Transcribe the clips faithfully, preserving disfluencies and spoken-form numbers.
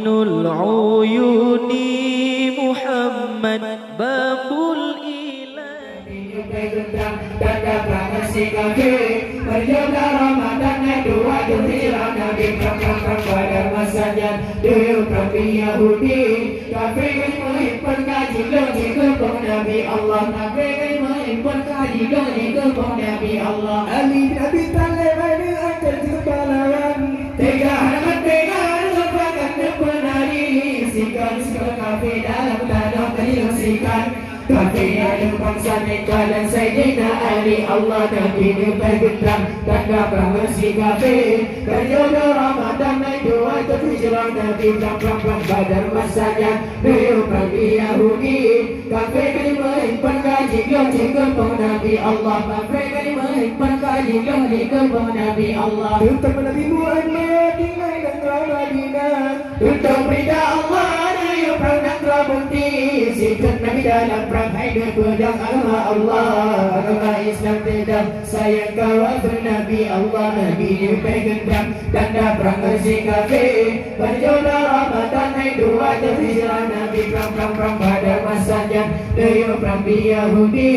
Nul Uyuni Muhammad Babul Ilahi. Tanda prang si kafé, berjodoh Ramadan naik dua tu hijrah Nabi prang prang prang pada masanya dulu kami Yahudi. Kafé meuhimpan kaji lôn jikeupong Nabi Allah. Kafé meuhimpan kaji lôn jikeupong Nabi Allah. Ali bin Abi Thalib ada angkat kepalawan. Tega hana tega hana lupakan depan hari. Sikan sikan kafé dalam tanah kali sikan. Kafé ada bangsa neka dan Sayyidina Ali. Allah Nabi ni bergentam dan dah berhasil kafé. Berjodoh Ramadan naik dua tu hijrah Nabi prang prang prang Badar masanya. Dulu kami Yahudi. Kafé kali meuhimpan kaji lôn jikeupong Nabi Allah. Kafé kali meuhimpan kaji lôn jikeupong Nabi Allah. Tutup Nabi Muhammad di Madinah. Tutup perintah Allah dari prang dan terbukti. Sikat Nabi dalam prang hai neupeudong agama Allah. Agama Islam teudong sayang kawafir Nabi Allah. Nabi neupeugah tanda prang si kafé. Berjodoh Ramadan hai dua tu hijrah Nabi prang prang prang pada masanya. Dulu prang Yahudi.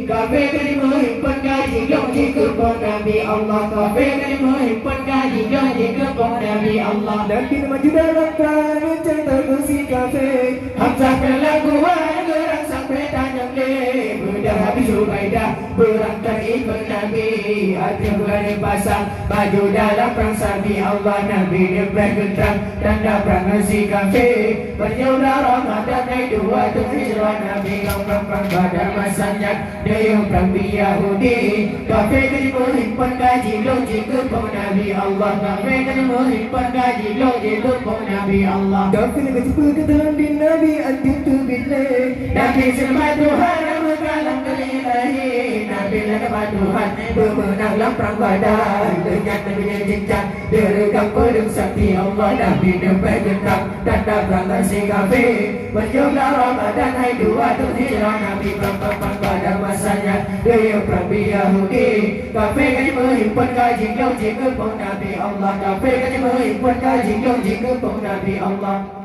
Kafé kali meuhimpan kaji lôn jikeupong Nabi Allah. Kafé kali meuhimpan kaji lôn jikeupong Nabi Allah. Nabi maju dalam prang mencari si kafé. Hamzah dalam gua geurang sampai tanyong lé. Mudah habis Ubaidah berangkat ikut Nabi. Hati bulan pasang maju dalam prang sabi Allah. Nabi neupeugah tanda prang si kafé. Berjodoh Ramadan naik dua tu hijrah Nabi prang prang prang Badar masanya. Dayeuh prang Yahudi. Kafé kali meuhimpan kaji lôn jikeupong Nabi Allah. Kafé kali meuhimpan kaji lôn jikeupong Nabi Allah. Kafé kali jipeukeutalan di Nabi antum tu bilé. Nabi seuleumah Tuhan meukalam kali ilahi. Nabi lagak Tuhan beumeunang lam prang Badar. Deungon Nabi nyang jincang. Deureugam peudeueng sakti Allah Nabi neupeugah tanda prang si kafé. Berjodoh Ramadan hai dua tu hijrah Nabi prang prang prang Badar masanya. Dayeuh prang Yahudi. Kafé kali meuhimpan kaji lôn jikeupong Nabi Allah. Kafé kali meuhimpan kaji lôn jikeupong Nabi Allah.